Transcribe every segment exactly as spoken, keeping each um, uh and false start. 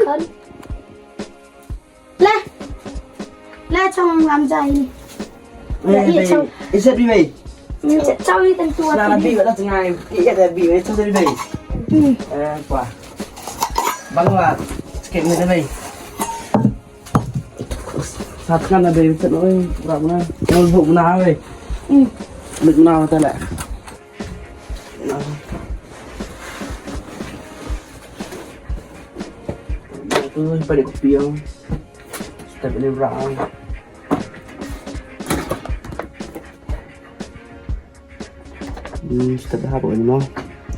Kon. La. La chong lam jai ni. Eh, ya, bei. Chong. Iset bi, bei. Ni chong i tan tu. Sna na bi, la tngai. Iya da bi, bei. Chong da bi, bei. Hmm. Eh, pa. Bang la. Sikit ni da, bei. Sat kan da, bei. Iset oi. Rap na. Nol bu na, bei. Hmm. Lut na ta la. Ui, pa dek kopi ang. Step ini berang. Hmm, step dah apa ini, no?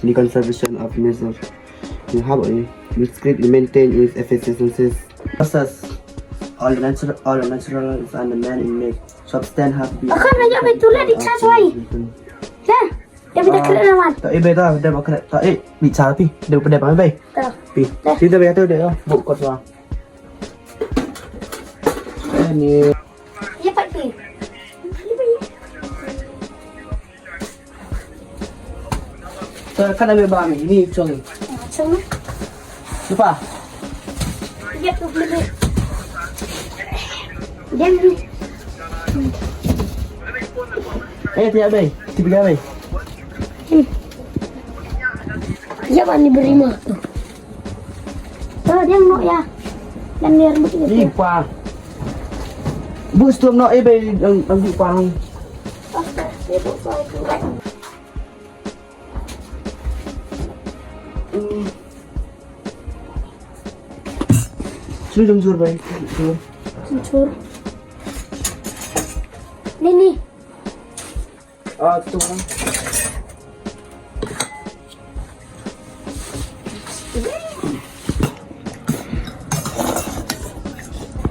Ini conservation of nature. Ini apa ini? This script maintain its efficiencies. Process. All natural, all natural is under man in make. Substance have been. Akan aja betul lah di charge wai. Dah. Ya, bida kret naman. Ta, eh, bida, bida ba kret. Ta, eh, bi cha pi. Bida, bida ba, bai. Ta. Pi. Dah. Sida ba tu de, oh. Buk kot wa. Eh, ni. Ya, pat pi. Ta, kan ada ba mi. Ni chong. Chong. Lupa. Dia tu beli. Dia ni. Eh, tiap, bai. Tiap, bai. Hmm. Ya, ba ni beri mah tu. Oh, dia no ya. Dan dia rambut dia. Ih, pa. Bus tu no, eh, bai, ang, ang, pa. Astaga, dia tu, tu, tu. Hmm. Sini jom sur, bai. Sur. Sur. Ni, ni. Ah, tu kan.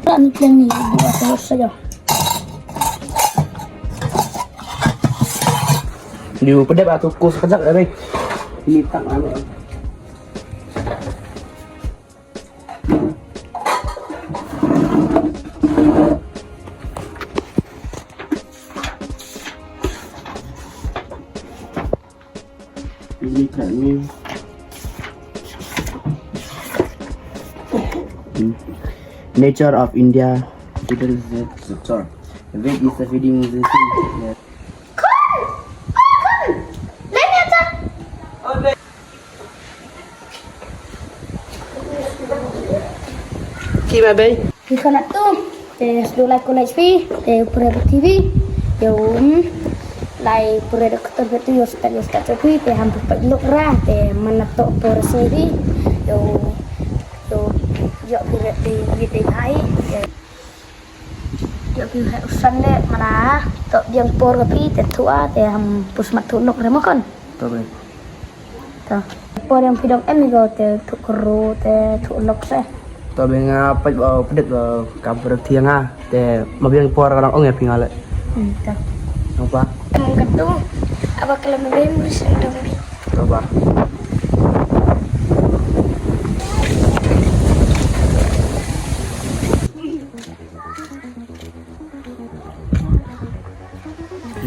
Kan yang ni, buat terus saja. Ni, pedap aku kus kejap dah, bai. Ini tak anu. Ini tak ni. Hmm. Nature of India. Sector. Wheat is a feeding season. Khun! Oh, khun! Lei ni aja. Ki ma bei? Ki khana tu. Te sdu lai college phi, te pura T V. Yo, hmm, lai pura doktor phi tu, yo start, yo start phi, te ham pu pat lok ra, te mana tok por se phi. Yo, yo, yo pura te, te hai. Yo. Yo phi hai usan le mana to biang por ka phi te thua te ham pus mat thu nok re mo kon. To be. To. Por yang phi dong em ko te thu kru te thu nok se. To be nga pait ba pdit ba ka por thiang ha te ma biang por ka dong ong ya phi nga le. Hmm, to. Nong pa. Nong ka tu. Aba kala me memories dong. To ba.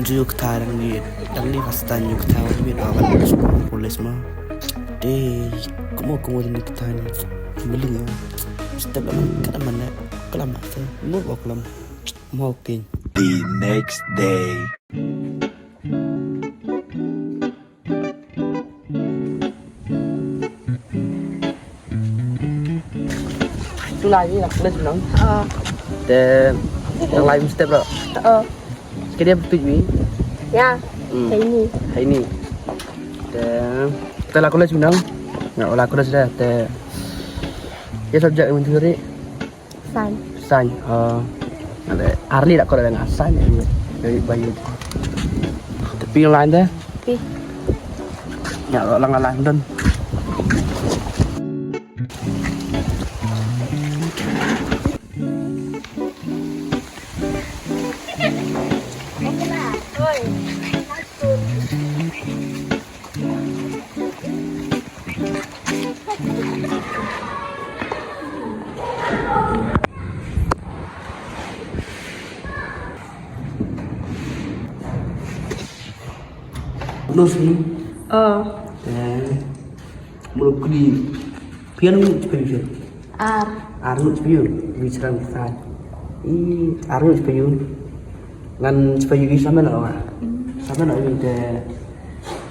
Ju ktha dang ni, dang ni first time ju ktha wa ni, wa wan school college ma. Te, kumo, kumo dang ni ktha ni. Miling ya. Step la man, kada man na, kala ma se. Mo ba kala ma. Mo king. The next day. Tu lai ni lah, college nong. Oh. Te, nang lai mesti bro. Oh. Kede betul ni. Ya. Hmm. Hai ni. Hai ni. Te, te la college nong. Ya, la college dah. Te, ya subjek yang mencuri. Science. Science, ah, ale, arli da ko da nga science, ya, ya, bayu. Tapi yang lain deh? Pi. Ya, lang lain dun. Close ni. Oh. Eh, mulu kuli. Pian ni cepat cepat. Ar. Ar ngut chipaiu, wi chran thai. I, ar ngut chipaiu. Ngan chipaiu i samen o. Samen o i te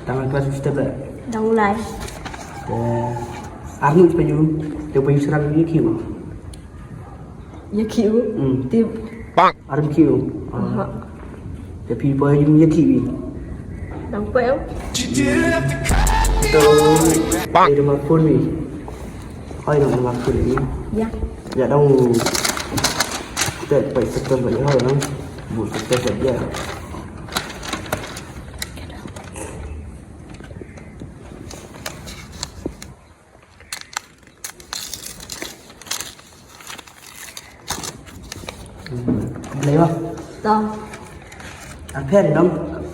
tang klas step le. Dang lai. Te ar ngut chipaiu, te paiu chran i kiu. Ya kiu. Hmm. Tip. Ar ngut kiu. Aha. Te phi paiu ya kiu. Dang paiu. To. Ai, number phone ni. Ai, number phone ni. Ya. Ya, dang. Te pai sector bai, ya, dang. Bu sector bai, ya. Boleh, ya? Tang. Ar pher dang,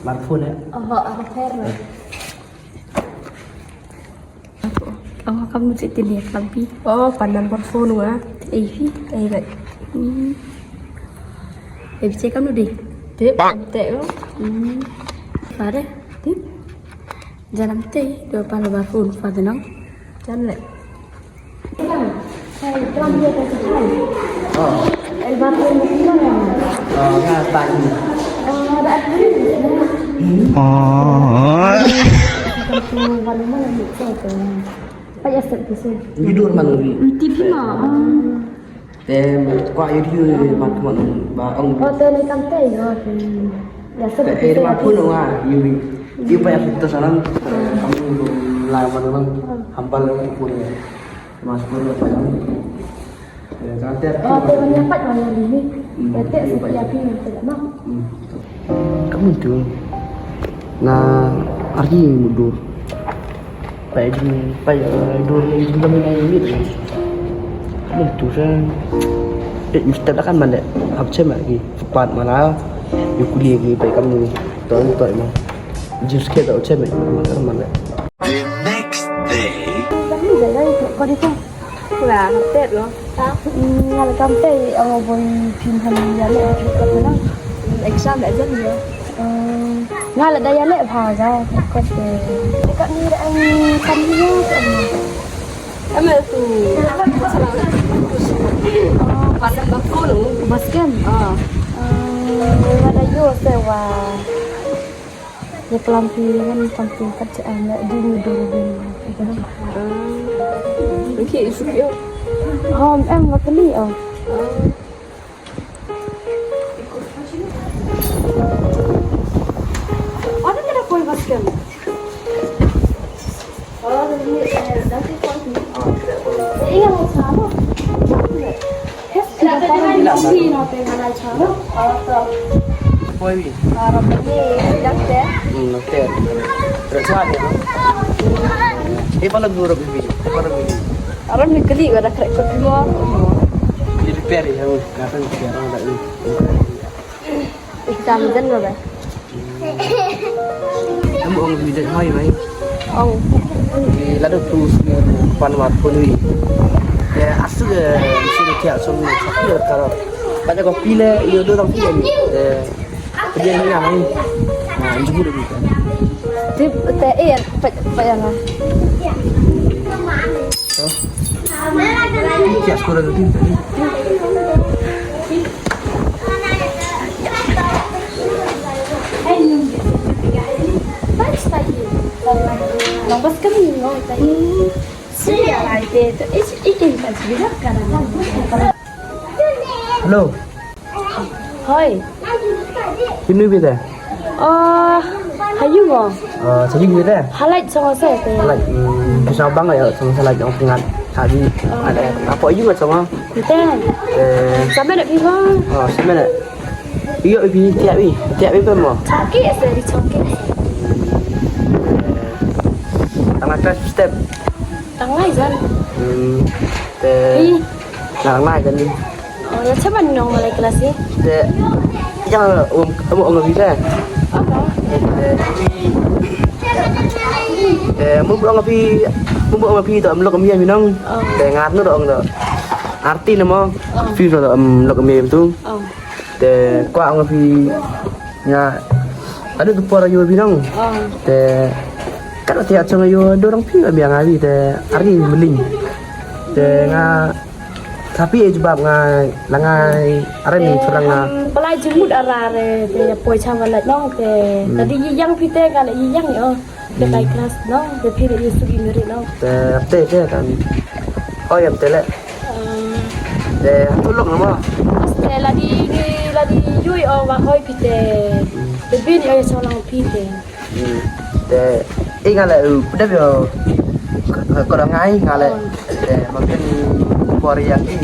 number phone ya. Aha, ar pher lah. Oh, kam nu citi ni, lampi. Oh, pan number phone wa. Eh, hi, eh, bai. Hmm. Eh, biche kam nu di. Tip, tip lo. Hmm. Ada, tip. Janam te, dua pan number phone, fa denang. Jan le. Oh. Oh. Tidur man wi. Tidur ma. Te, kwa yu yu ba kman ba ong. Oh, te ni kam te yo, te. Ya, te, eh, ma phone wa, yu, yu pa ya to salam. Kamu la mana lang, hambal lang pun ya. Mas pun ya pa yang. Ya, kan te. Oh, te ni apa yang ini? Hmm, ya, te ya, pa ya. Setia pi yang tidak mau. Hmm. Kamu tu. Na, ari mudur. Pai jing, pai, eh, dur ni jing kami ngai mit. Kamu tu sa. Eh, mesti tak kan mana? Hap chem lagi. Sepat mana? Yu kuli lagi pai kamu. Tuan tuan mana? Jus ke tak chem lagi. Mana mana? The next day. Kami dah lagi kau di tu. Kula, hap tep lo. Ta? Mm, nga la kam te, ong o boi phin han ya le, phin ka na. Exam la jan ya. Mm, nga la da ya le pha ga, ko te. Ka ni da ang kam ni ya, ka ni. Ame tu. Pasang bakul. Baskem. Ah. Mm, nga da yo se wa. Ya, kelampi kan, kelampi kat cik, em, di ni dulu dulu. Ah. Okey, isu yo. Em, em, bakal ni, oh. Ada kena koi basket. Oh, ini, eh, nanti koi. Ini yang sama. Poi wi. Hmm, nokte. Rek sa ni. E pala guru bi. E pala bi. Aram ni kali wala krek ko mo. Di repair ya, kata repair da ni. Exam jan lo ba. Em ong video hoi mai. Ong. Ni lada tu sini pan mat pun wi. Ya asu ke sini kia sum ni sakit karo. Pada ko pile yo do tang pile ni. Eh, dia ni mai. Ah, jumpa dulu. Tip te eh pa pa yang ah. Hah? Kia sekolah tu tip. Hello. Hoi. Pinu bida? Ah, hayu mo? Ah, sayu bida? Halai sama sa te. Halai. Hmm, bisa bang ya sama sa lai jong pengat. Tadi ada apa yu sama? Kita. Eh. Sama nak pinu? Oh, sama nak. Iyo, ipi tiap i, tiap i pemo. Chongke se, di chongke. Tang atas step. Tang lai jan. Hmm. Te. Tang lai jan. Oh, ya chaman nong malai kelas i. Te. Ya, um, um, um, bisa. Apa? Te. Te, mu bu ong api, mu bu ong api to, um, lok um ya minong. Oh. Te ngat nu to ong to. Arti namo. Oh. Fi to, um, lok um ya tu. Oh. Te kwah ong phi nga, ada tu por ayu binong. Te kat te achong ayu dorong phi biang abi te ari meling. Te nga Tapi e jubab nga la nga are ni churang nga. Em, pala jumut ara re, te ya poi cha wala nong te. Hmm. Tadi yi yang phi te ka le yi yang yo. Te bai class nong, te phi le yi su yi ngeri nong. Te, te, te, kan. Oh, ya, te le. Em. Te, tu lok nama? Te la di, la di yui o wa hoi phi te. Hmm. Te bin o ya solang phi te. Hmm. Te, i nga le, u, pdep yo, ko, ko da ngai nga le. Oh. Te, makin por ya i.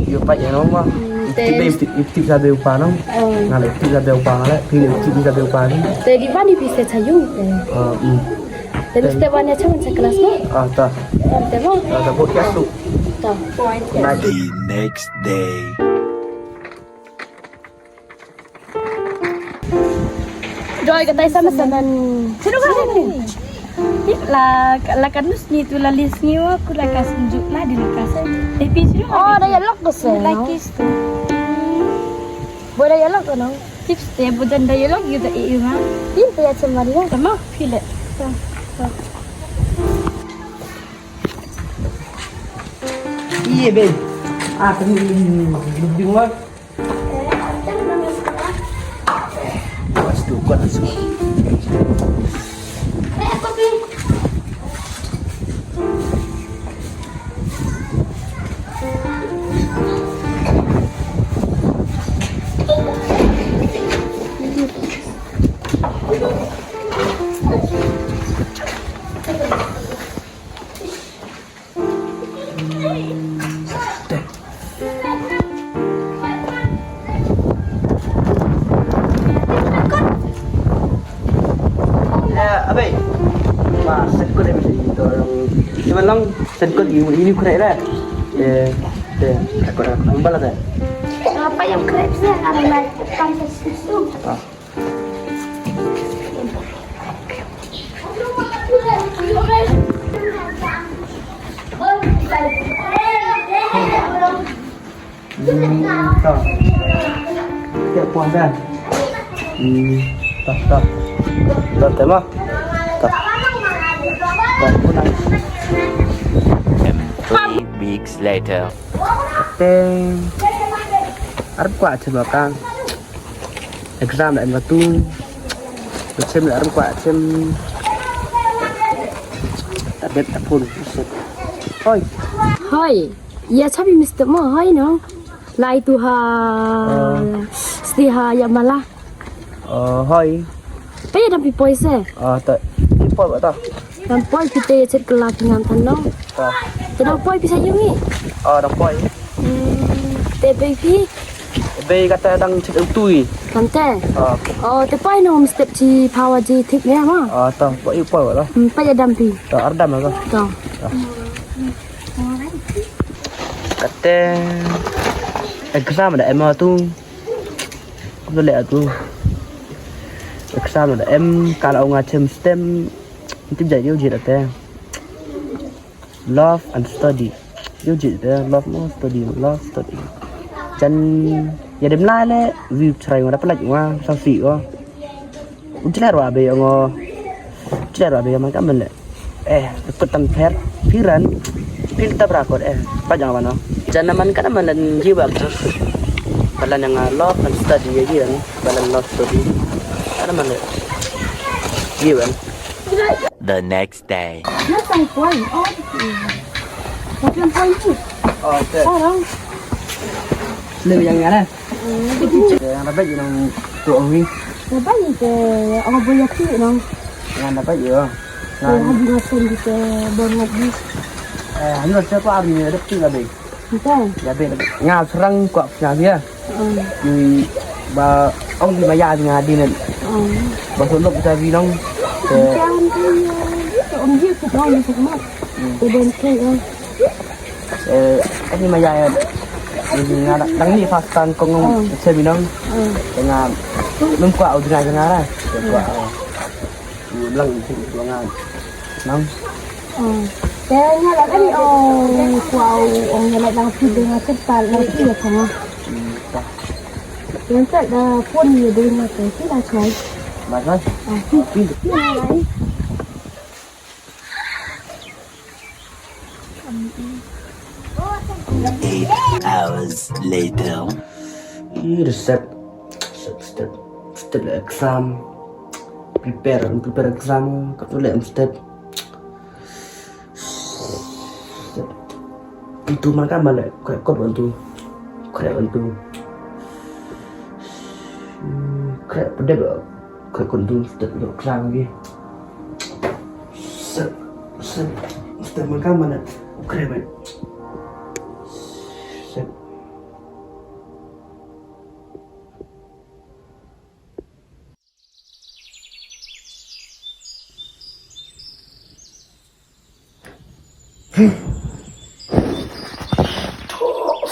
Yo pa ya no ma. Hmm, te. Tip, tip, tip sa be u pa no. Oh. Nga le, tip sa be u pa nga le, phi le, tip sa be u pa ni. Te, di ba ni phi se cha yung, te. Oh, hmm. Te, te, mesti wan ya cha, cha class no? Ah, ta. Te, te mo? Ah, ta, bo ya su. Ta. Night. The next day. Doi ka tai sana sana. Sino ka ni? Tip la, la ka nus ni tu la lis ni wa ku la ka sinjuk la di la ka sa. Tapi sino ka? Oh, da ya lok ko se. Like is tu. Bo da ya lok ko no? Tip ste bo dan da ya lok yu da e yu ma. Tip ya chem mari ya. Sama phi le. Iye, babe. Ah, kami ni, ni, ni, ni, ni. Lepas tu, kau nak semua. Ya, abe. Wah, setkut em si to. Cuma lang setkut ini, ini kure re. Eh, eh, aku dah kembali dah. Apa yang keren sih? Ada banyak kan sesusu. Ah. Hmm, to. Te puan dan. Hmm, to, to. To, te mo. To. To, puan. Three weeks later. Te. Arap kwah chem ka. Exam la em ka tu. Chem la arap kwah chem. Ta bet ta phone. Hoi. Hoi. Ya chabi mister mo, hoi no. Lai tu ha. Oh. Sti ha ya mala. Oh, hoi. Pe ya dam pi poi se. Ah, ta. Pi poi ba ta. Dang poi phi te chet kala phi ngam than no. Ta. Te dang poi phi sa yung i. Ah, dang poi. Hmm, te bei phi. Bei kata dang chet u tui. Kan te. Ah. Oh, te poi no mesti chi power ji thik ya ma. Ah, ta poi poi wala. Hmm, poi ya dam phi. Ta ar dam la. Ta. Ta. Kata exam da em tu. Ko le tu. Exam da em kala nga chem stem. Tip jai yo jit ate. Love and study. Yo jit ate, love mo study, love study. Jan ya dem la le, view chrai wa da pelaj wa, sa si wa. U jler wa be ngo. U jler wa be man ka man le. Eh, kut tan pher, phiran. Phil tab rakot eh. Pa jang wa no. Jan man ka man lan ji wa actress. Balan yang love and study ya ji ran. Balan love study. Ka man le. Ji wan. The next day. Na sang poi. Oh. Makin poi tu. Oh, okay. Sekarang. Lebih yang mana? Yang dapat je nang tu ong ni. Dapat je ke ong boya ki nang. Yang dapat je. Nah, hadi ngasen di ke bon ngat di. Eh, hadi ngasen ko army ada tu lah be. Bukan. Ya be. Nga serang ko nga dia. Hmm. Ni ba ong di maya di nga di nen. Hmm. Ba solok kita binong. Ke. Jangan tu ya. Ong dia tu ong dia tu mat. Hmm. Ko ben ke. Eh, ani maya ya. Nga dang ni fast time ko ngong se binong. Nga num kwah u jngai jngai ra. Kwah. U lang i thik u nga. Nang. Te nga la ani o kwah u ong ya la dang phi de nga chet pa la phi ya ka nga. Yang chet da phone ya de nga te phi la chai. Ba chai. Ah, phi. Phi. Phi la lai. Eight hours later. Ih, da sep. Sep, sep. Sep le exam. Prepare, prepare exam. Kattu le sep. Sep. Itu man ka man le. Kre kot bantu. Kre bantu. Kre pede ba. Kre kot tu sep le exam ki. Sep, sep, sep man ka man le. Kre ba. Sep.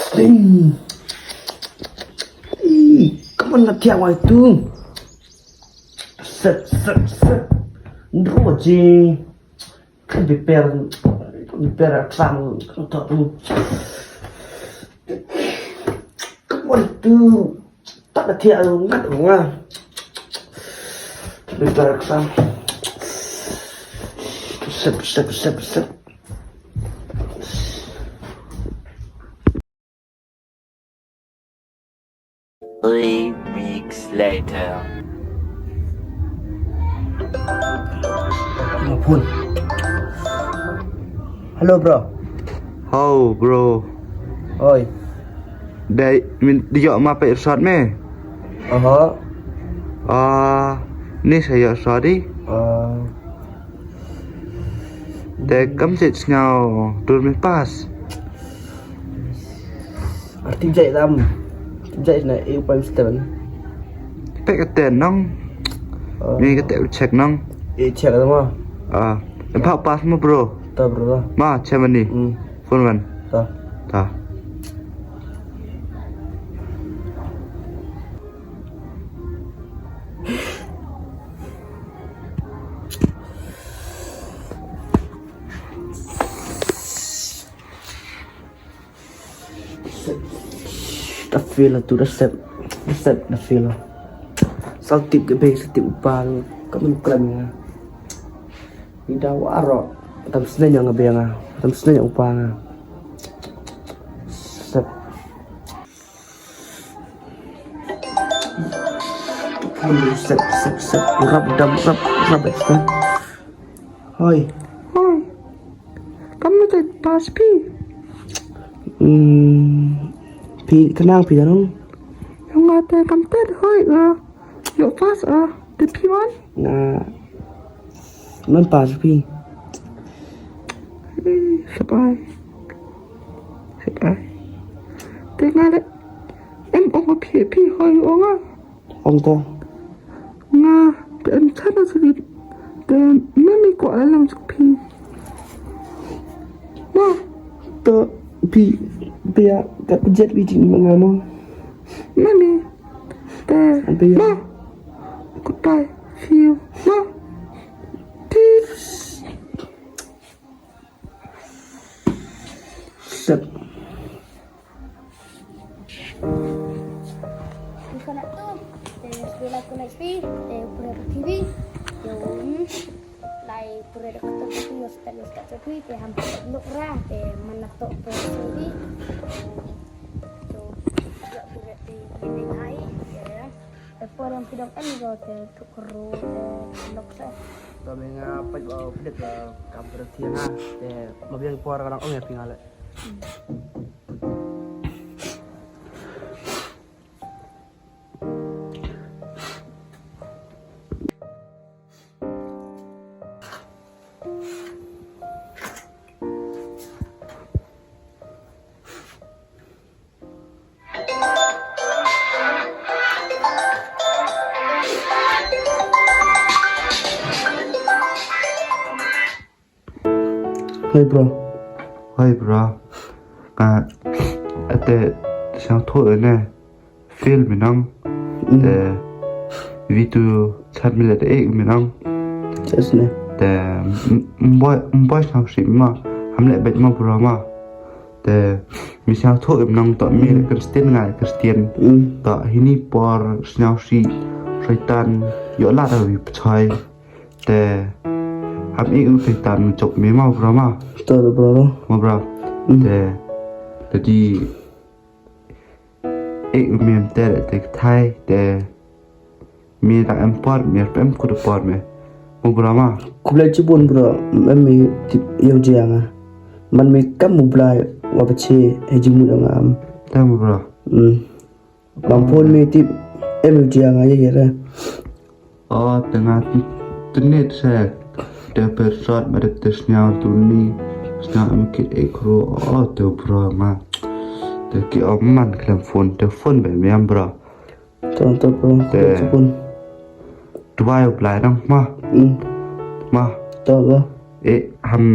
Sting. Ih, kaman na thiang wai tu. Sep, sep, sep. Ndro ji. Kan biper, biper exam, kan tak tu. Kaman tu. Tak da thiah lu ngat lu nga. Biper exam. Sep, sep, sep, sep. Three weeks later. Phone. Hello, bro. How, bro? Oi. Dei, min, di yoh ma peit rsot me? Aha. Ah, ni sa yoh rsot di? Ah. Te kam chait sñiaw dur me pass. Ar tim jai dam. Tim jai na e u poi mstep. Pek ka ten nong. Ah. Ni ka te u check nong. E check da ma. Ah, em pha pass mo, bro. Ta, bro, ta. Ma, che mani. Hmm. Phone man. Ta. Ta. Da fail tu, da sep, da sep, da fail. Sa tip ka bei, sa tip u pa, ka man klam nga. Ni da wa ro, tam sne nga bei nga, tam sne u pa nga. Sep. Sep, sep, sep. Rap dam, rap, rap, sep. Hoi. Hoi. Kam na te pass phi? Hmm. Phi khnang phi kanong? Nga te kam te hoi nga. Yoh pass a, te phi wan? Nga man pass phi. Eh, sabai. Sabai. Te nga le. Em ong phi, phi hoi ong a. Ong te. Nga, te em chana sibit. Te mami ko alang suk phi. Ma. Te phi, phi ya, ka jet bi jing ma nga mo. Mami. Te, ma. Goodbye. See you. Ma. Peace. Sep. Ika na tu, te sbila ku na spi, te pura T V, te um, lai pura da kata tu, yo step, yo step tu, te ham nok ra, te mana to pura T V, te, te, ya pura T V ni ai, ya. E por yang pidong em go te tu kru te lok se. Kami nga pait ba pidit la kam pidit thiang ha. Te mabiang por ka dang ong ya phi nga le. Hi, bro. Hi, bro. Ka, ate, sang tho ne. Feel mi nang. Mm. Te, vitu chat mi le te ek mi nang. Yes, ne. Te, m-, mboi, mboi sang si ma. Ham le bet ma, bro, ma. Te, mi sñiaw tho em nang to mi le Christian nga Christian. Mm. To hini por sñiaw si Satan yoh la da wi pchai. Te, ham i u Satan chok mi ma, bro, ma. To, bro. Ma, bro. Mm. Te, Te di, e, u mem te, te kthai, te, mi da em por, mi em kut por me. Mo bro ma. Khublei chibun bro, em mi tip yow jia nga. Man mi kam u Blai wa pache, he jingmut nga am. Te mo bro. Hmm. Bang phone mi tip, em u jia nga ye ye re. O, te nga ti-, te net se. Te per sot, ma de te sniaw tu ni, sniaw em kit e kro, o, te bro ma. Te ki o man klem phone, te phone be mi am bro. To, to bro, te phone. Tuwai u Blai dang ma. Hmm. Ma. To bro. E, ham.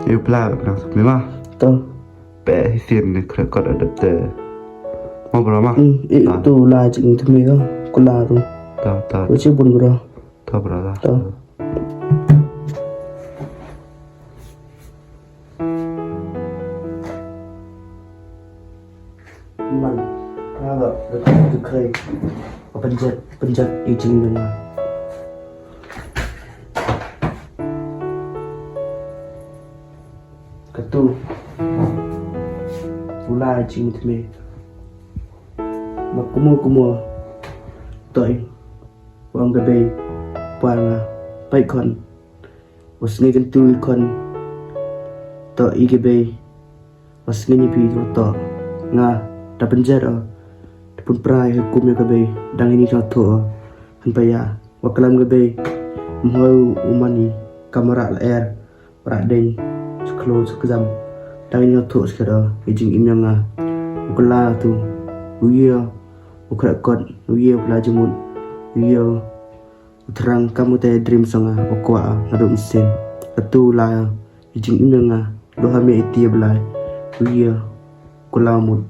E u Blai dang sa mi ma. To. Pe hi sin ni kre kot adap te. Mo bro ma. Hmm, e tu la jing te mi ko, kula tu. To, to. Ko chibun bro. To bro la. To. Man, nga da, da, da khrei. Ka pynjot, pynjot i jingmut nga. Katu. U la i jingmut me. Ma kumo kumo. Toi. Wa ong ka bei. Pwa nga. Pai khon. Wa sngi kyntu i khon. To i ka bei. Wa sngi ni phi wa to. Nga, da pynjot o. Da pynpra i hukum ya ka bei. Dang ini ka thoh o. Han pa ya. Wa klam ka bei. Mhoi u mani. Kamara la er. Wa ra deng. Chuklo chukjam. Dang ini ka thoh chukjam o. I jingim ya nga. U kala tu. U ya. U kra kot. U ya u kala jimut. U ya. U thrang kam u te dream song a, u kwah a, nga duk mynsiem. Katu la, i jingim ya nga, du ha me iti ya Blai. U ya, u kala mut,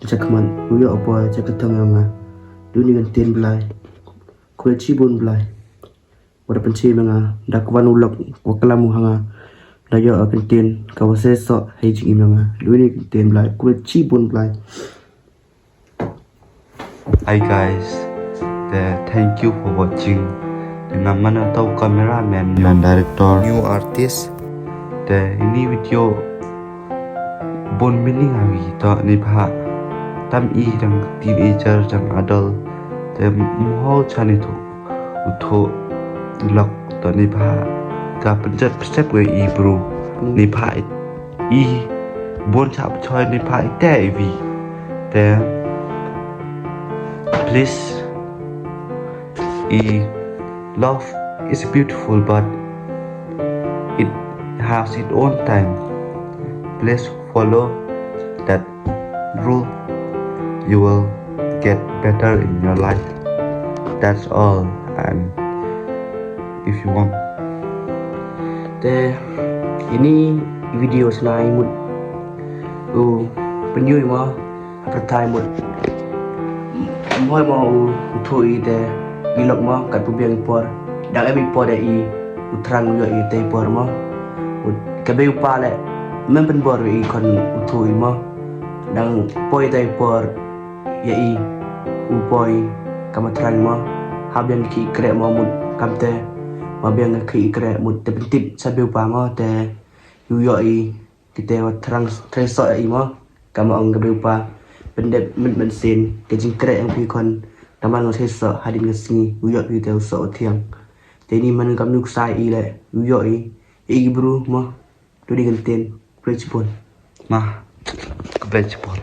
i chakhmat, u yoh u poi, cha ka thong ya nga. Du ni kyntien Blai. Khublei chibun Blai. Wa da pynchim ya nga, da kwan u lok, wa klam u ha nga. Da yoh a kyntien, ka wa se soh, ha i jingim ya nga. Du ni kyntien Blai, khublei chibun Blai. Hi guys, te thank you for watching. Te nga man a toh cameraman, man director, new artist. Te ini video bon meaning ha wi toh neibhah tam i dang teenager dang adult. Te mho chani toh u thoh lok toh neibhah ka pynjot pynjot wei i bru neibhah i i bon chap choi neibhah i te i wi. Te please, i love is beautiful but it has its own time. Please follow that rule, you will get better in your life. That's all. And if you want. Te ini video snai mut u pynyoo i ma, ha pyrthai mut. Mhoi ma u, u thoh i te i lok ma, kat pu biang i por. Dang em i por ya i, u thrang u yoh i te i por ma. U, ka bei u pa le, mem pynbor i khon u thoh i ma. Dang poi te i por ya i, u poi, kam u thrang ma. Ha biang ki kreh ma mut kam te. Ma biang ki kreh mut te pyntip sa bei u pa ma te. U yoh i, kite wa thrang, thrang soh ya i ma. Kam ong ka bei u pa, pyndep mynmiet sien, ka jingkreh yong phi khon, da man nga se soh, hadien ka sngi, u yoh phi te u soh u thiang. Te ini man kam nu ksai i le, u yoh i, i ki bru ma, du di kyntien, khublei chibun. Ma, khublei chibun.